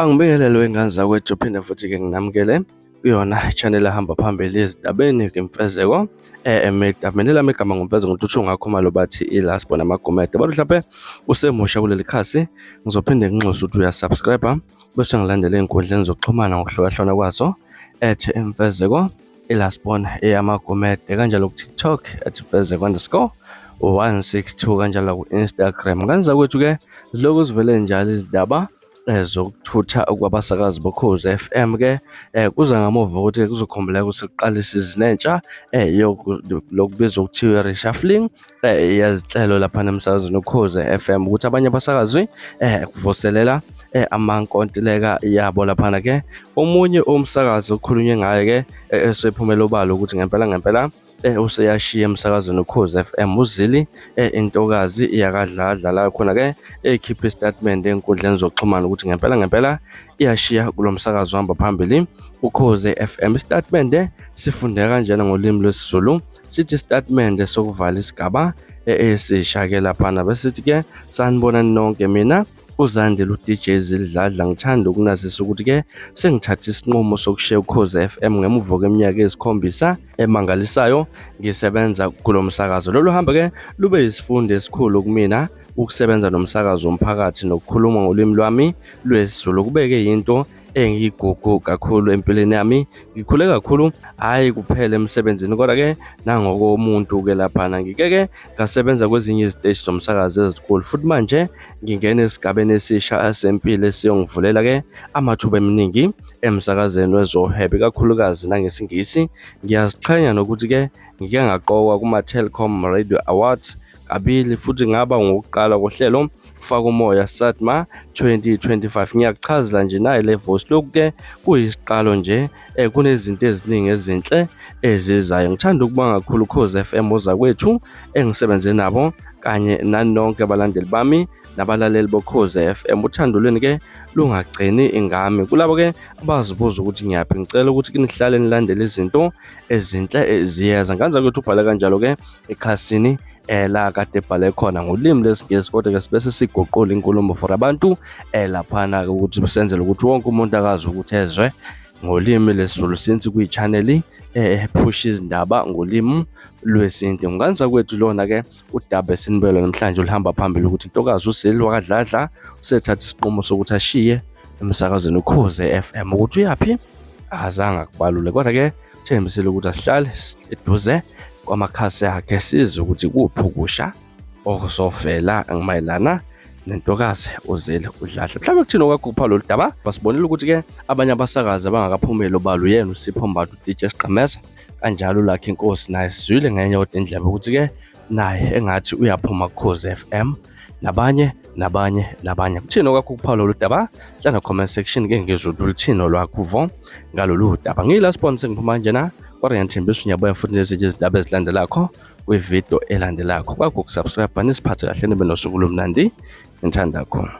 Angibingelele wey'ngane zakwethu phinde futhi-ke nginamukele kuyona channel ehamba phambili ezindabeni kwimfezeko emida. Mina elami igama nguMfezeko Ntuthu ngakhumalo bathi i-last born amagumede. Abantu mhlawumbe usemusha kuleli khasi ngizophinde nginxuse ukuthi uyasubscribe bese ngilandele ey'nkundleni zokuxhumana ngokuhlukahlukana kwazo at Mfezeko i-last born eyamagumede kanjalo ku-TikTok at Mfezeko underscore 162 kanjalo ku-Instagram. Ngane zakwethu-ke zilokhu zivele njalo izindaba zokuthutha kwabasakazi boKhozi FM ke kuza ngamuva ukuthi kuzokhumbuleka ukuthi kuqala isizini entsha lokubizwa ukuthiwa reshuffling yezinhlelo lapha emsakazweni uKhozi FM ukuthi abanye abasakazi kuvuselela amankontileka yabo laphana ke omunye umsakazi okhulunywe ngaye ke esephumela obala ukuthi ngempela ngempela useyashiya emsakazweni uKhozi FM uZili intokazi iyakadladla la khona ke ekhipha isitatimende enkundleni zokuxhumana ukuthi ngempela ngempela iyashiya kulo msakazo ohamba phambili uKhozi FM. Isitatimende sifundeka kanjena ngolimi lwesiZulu sithi isitatimende sokuvala isigaba esisha ke laphana besithi ke sanibonani nonke mina uZandile uDJ Zildladla ngithanda ukunazisa ukuthi-ke sengithathe isinqumo sokushiya Ukhozi FM ngemuva kweminyaka eyisikhombisa emangalisayo ngisebenza kulo msakazo. Lolu hambo-ke lube yisifundo esikhulu kumina ukusebenza nomsakazo womphakathi nokukhuluma ngolimi lwami lwesiZulu kubeke yinto engiyigugu kakhulu empilweni yami. Ngikhule kakhulu hhayi kuphela emsebenzini kodwa-ke nangokomuntu-ke laphana. Ngike-ke ngasebenza kwezinye iziteshi zomsakazo ezinkulu futhi manje ngingena esigabeni esisha sempilo esiyongivulela-ke amathuba eminingi emsakazweni wezohwebo ikakhulukazi nangesiNgisi. Ngiyaziqhenya nokuthi-ke ngike ngaqokwa kuma-Telkom Radio Awards kabili futhi ngaba ngokuqala kohlelo Faka Umoya SATMA 2025. Ngiyakuchazela nje nayi le voice. Lokhu-ke kuyisiqalo nje kunezinto eziningi ezinhle ezizayo. Ngithanda ukubonga kakhulu Ukhozi FM ozakwethu engisebenze nabo kanye nani nonke abalandeli bami nabalaleli boKhozi FM. Uthando lweni ke lungagcini ngami. Kulabo ke abazibuza ukuthi ngiyaphi, ngicela ukuthi nihlale nilandele izinto ezinhle ziyeza. Nganza ukuthi ubhale kanjalo ke ekhasini la kade ebhale khona ngolimi lwesiNgisi kodwa ke sibese siguqula inkulumo for abantu laphana ukuthi senzele ukuthi wonke umuntu akazi ukuthi ezwe ngolimi lesiZulu since kuyi-channel ephusha izindaba ngolimi lwesintu. Nganza kwethu lona ke udaba esinibele namhlanje oluhamba phambili ukuthi intokazi uZeli wakaDladla usethatha isinqumo sokuthi ashiye emsakazweni uKhozi FM ukuthi uyaphi akazange akubalule kodwa ke uthembisile ukuthi asihlale eduze kwamakhasi akhe sizwe ukuthi kuphi okusha okuzovela mayelana nentokazi uZeli uDladla. Mhlawumbe kuthini okwakupha lolu daba basibonile ukuthi-ke abanye abasakazi abangakaphumeli obala uyena uSipho Mbatha uDJ Sigqemeza kanjalo uLucky Nkosi naye sizwile ngenye kodwa indlebe ukuthi-ke naye engathi uyaphuma kuKhozi FM nabanye nabanye nabanye. Kuthini okwakho ukuphawula lolu daba? Hlala comment section ke ngizwe ukuthi luthini olwakho uvo ngalolu daba. Ngiyila sponsor ngiphuma kanjena kodwa ngiyathembisa unyabuya futhi nezinye izindaba ezilandelakho kwividiyo elandelakho. Kwakho ukusubscribe nisiphathe kahle nibe nosuku olumnandi. Ngithanda khona.